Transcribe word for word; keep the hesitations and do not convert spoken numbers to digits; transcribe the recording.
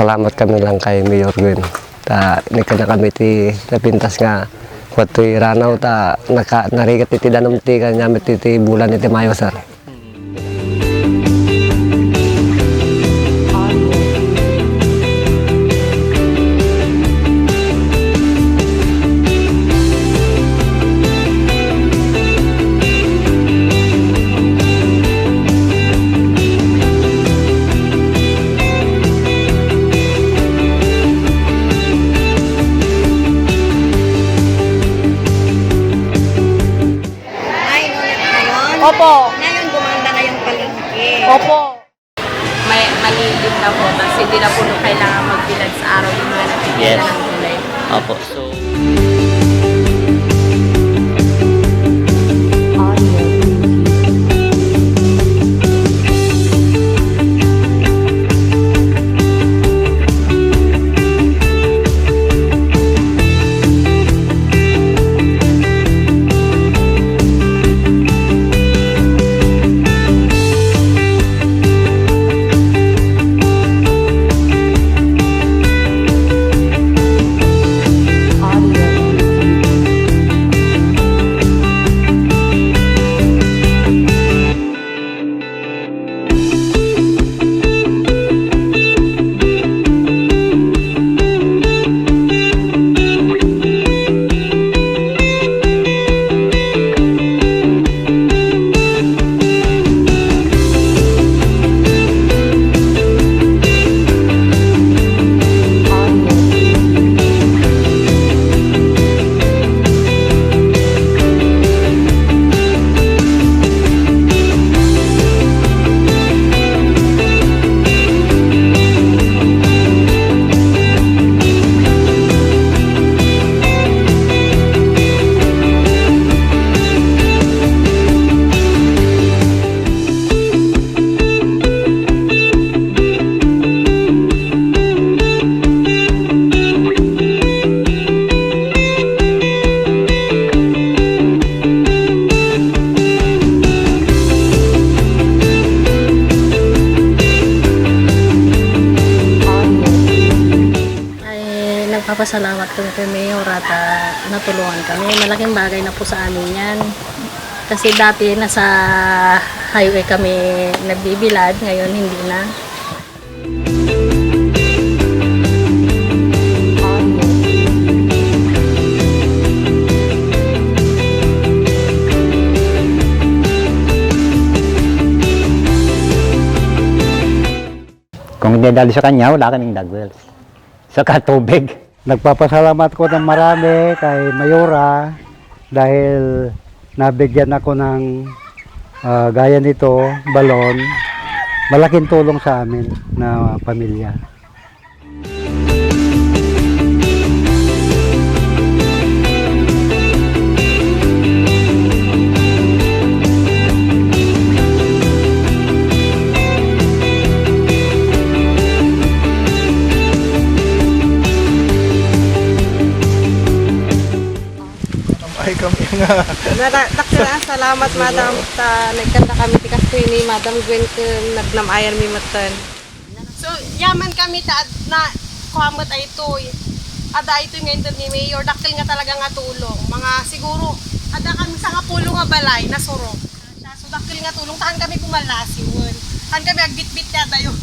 Salamat kami lang kay Mayor Gwen. Ta, ni kana kami ti napintas nga kuwat toy ranaw ta naka-, narigat iti danum ti kanya met iti bulan iti Mayo, sir. Ay, ulit ngayon? Opo. Ngayon, gumanda na yung palengke. Opo. May, malilim na po, tas hindi na po kailangan magbilad sa araw yung mga nagtitinda Yes. ng gulay. Opo. So, Ay, nagpapasalamat kami kay Mayor at, ah, natulungan kami. Malaking bagay na po sa amin yan. Kasi dati nasa highway kami nagbibilad, ngayon hindi na. Kung hindi dahil sa kanya, wala kaming dug wells. Saka tubig. Nagpapasalamat ko ng marami kay Mayora dahil nabigyan ako ng, ah, gaya nito, balon. Malaking tulong sa amin na pamilya. Ay, kami nga. Nara-, dakkel a salamat, madam, ta nagkanta kami ti kastoy ni Madam Gwen ken nagnam-ayan mi metten. So, yaman kami ta ad-, na, kuha met aytoy. Adda aytoy nga inted ni Mayor, dakkel nga talaga nga tulong. Mga siguro, adda kami sangapulo nga balay, nasurok. So, dakkel nga tulong, ta haan kami pumalasiwen. Haan kami agbitbit ti adayo.